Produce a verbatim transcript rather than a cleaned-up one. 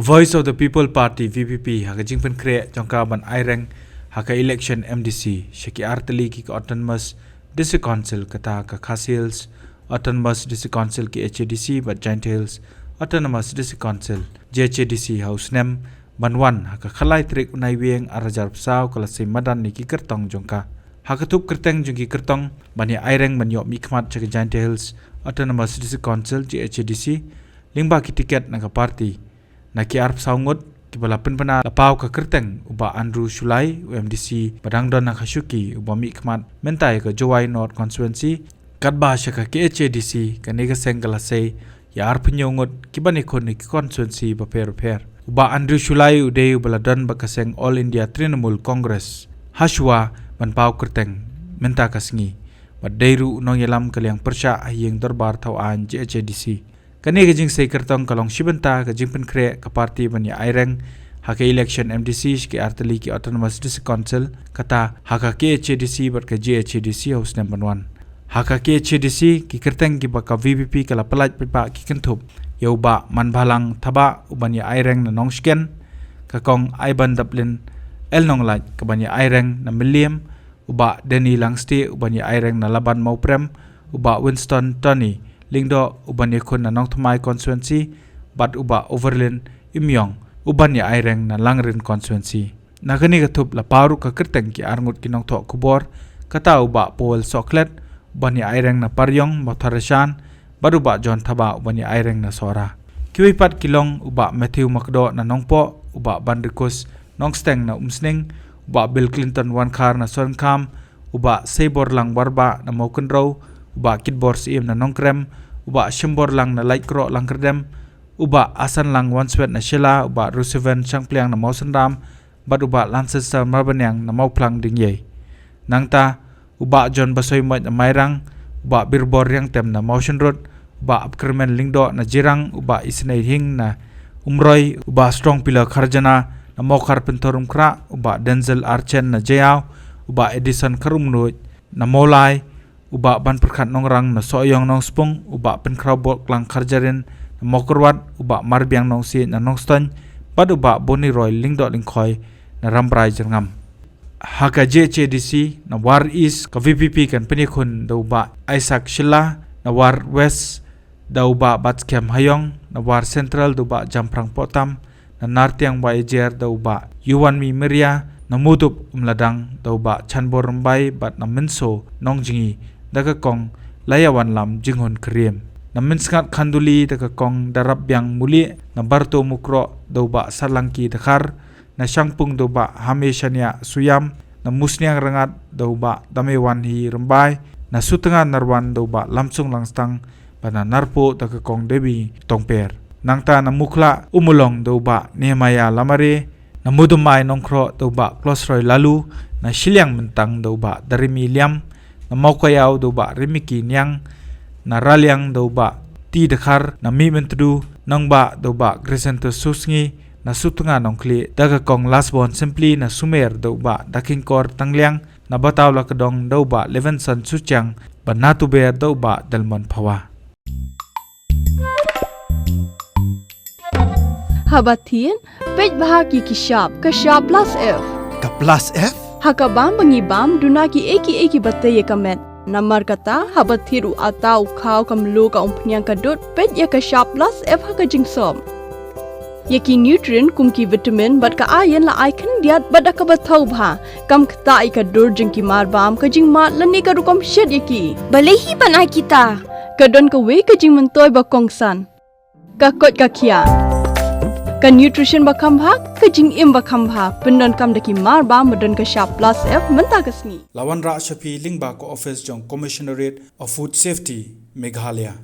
Voice of the People Party, V P P, ha ka jingpynkhreh jong ka ban aireng ha ka election M D C sha ki artylli ki ka Autonomous District Council, kata ka Khasi Hills Autonomous District Council, K H A D C, bad Jaintia Hills Autonomous District Council, J H A D C, ha u snem ban wan, ha ka khatlai tarik u Naiwieng arhajar arphew saw, ka la sei madan ïa ki kyrtong jong ka. Ha ka tup kyrteng jong ki kyrtong ban ïa aireng ban ïoh mihkhmat sha ka Jaintia Hills Autonomous District Council, J H A D C, lyngba ki tiket na ka party, na ki arphew saw ngut kiba la pynbna, la paw ka kyrteng u Bah Andrew Shullai, u M D C ba dang don ha ka shuki, uba mihkhmat mynta ïa ka Jowai North Constituency, katba sha ka K H A D C kane ka seng ka la sei ïa arphew hynñiew ngut kiban ïakhun na ki constituency bapher bapher. U Bah Andrew Shullai u dei uba la don bad ka seng All India Trinamool Congress hashuwa ban paw kyrteng mynta ka sngi, bad dei ruh u nongïalam ka liang pyrshah ha ïing dorbar thaw aiñ, J H A D C. Kane ka jingsei kyrtong ka long shi bynta ka jingpynkhreh ka party ban ïa aireng ha ka election M D C sha ki artylli ki Autonomous District Council, kata ha ka K H A D C bad ka J H A D C ha u snem ban wan. Ha ka K H A D C, ki kyrteng kiba ka V P P ka la pyllait paidbah ki kynthup ïa u Bah Manbhalang Thabah uban ïa aireng na Nongshken, ka Kong Aibandaplin L Nonglait kaban ïa aireng na Mylliem, u Bah Denny Langstieh uban ïa aireng na Laban Mawprem, u Bah Winston Tony Lyngdoh uban ïakhun na Nongthymmai Constituency, bad u Bah Overlin Imyong uban ïa aireng na Langrin Constituency. Na kane ka tup la paw ruh ka kyrteng ki arngut ki nongthoh khubor, kata u Bah Powell Sohkhlet uban ïa aireng na Pariong Mawthadraishan, bad u Bah John Thabah uban ïa aireng na Sohra. Kiwei pat ki long u Bah Matthew Makdoh na Nongpoh, u Bah Banrikus Nongsteng na Umsning, u Bah Bill Clinton Wankhar na Sohryngkham, u Bah Seiborlang Warbah na Mawkynrew, u Bah Kitbor Syiem na Nongkrem, u Bah Shimborlang na Laitkroh Langkyrdem, u Bah Asanlang Wanswet na Shella, u Bah Rusiven Shangpliang na Mawsynram, bad u Bah Lansester Marbaniang na Mawphlang Dingïei. Nangta, u Bah John Basoi Moit na Mairang, u Bah Birbor Riangtem na Mawshynrut, u Bah Abkyrmen Lyngdoh na Jirang, u Bah Isnei Hing na Umroi, u Bah Strong Pillar Kharjana na Mawkhar Pynthorumkhrah, u Bah Denzel Archen na Jaïaw, u Bah Edison Kharumnuid na Mawlai, u Bah Banpyrkhat Nongrang na Sohiong Nongspung, u Bah Pynkhrawbok Lang Kharjarin na Mawkyrwat, u Bah Marbiang Nongsiej na Nongstoiñ, bad u Bah Boni Roy Lyngdoh Lyngkhoi na Rambrai Jyrngam. Ha ka J H A D C na War East, ka V P P kan pynïakhun da u Bah Isaac Shylla, na War West da u Bah Batskhem Haïong, na War Central da u Bah Jamphrang Pohtam, na Nartiang Baiejer da u Bah Yuanmi Myria, na Mawdup Umladang da u Bah Chanbor Rymbai, bad na Mynso Nongjngi da ka Kong Laiawanlam Jinghun Kyriem. Na Mynsngat Khanduli da ka Kong Darapbiang Mulieh, na Barto Mukroh da u Bah Sarlangki Dkhar, na Shangpung da u Bah Hame Shaniah Suiam, na Musniang Rangad da u Bah Damewanhi Rymbai, na Sutnga Narwan da u Bah Lamsung Langstang, bad na Narpuh da ka Kong Dewi Tongper. Nangta na Mukhla Ummulong da u Bah Nehemiah Lamare, na Mawdummai Nongkhroh da u Bah Klosroi Laloo, na Shiliang Myntang da u Bah Darimi Liam, na Mawkaïaw da u Bah Rimiki Niang, na Raliang da u Bah T Dkhar, na Mihmyntdu Nongbah da u Bah Crescentus Susngi, na Sutnga Nongkhlieh da ka Kong Lasbon Simply, na Sumer da u Bah Dakingkor Tangliang, na Bataw Lakdong da u Bah Levinson Suchiang, bad na Tuber da u Bah Delmon Phawa. Haba thied, peit bha ki ki shap, ka shap plus F. Ka plus F? Ha ka bam ba ngi bam, duna ki ei ki ei kiba tei ïa ka met. Namar kata, haba thied u atta u khaw ka mluh ka umphniang ka dud, peit ïa ka shap plus F ha ka jingsop. Ïa ki nutrient kum ki vitamin bad ka iron la ai khyndiat bad da kaba thaw bha. Kam ktah ïa ka dur jong ki mar bam, ka jingmad lane ka rukom shet ïa ki. Balei hi ban ai kita? Ka don kawei ka jingmyntoi ba kongsan. Ka koit ka khiah. Ka nutrition ba kham bha, ka jingim ba kham bha. Pyndonkam da ki mar bam ba don ka shap plus F mynta ka sngi. La wanrah sha phi lyngba ka office jong Commissionerate of Food Safety, Meghalaya.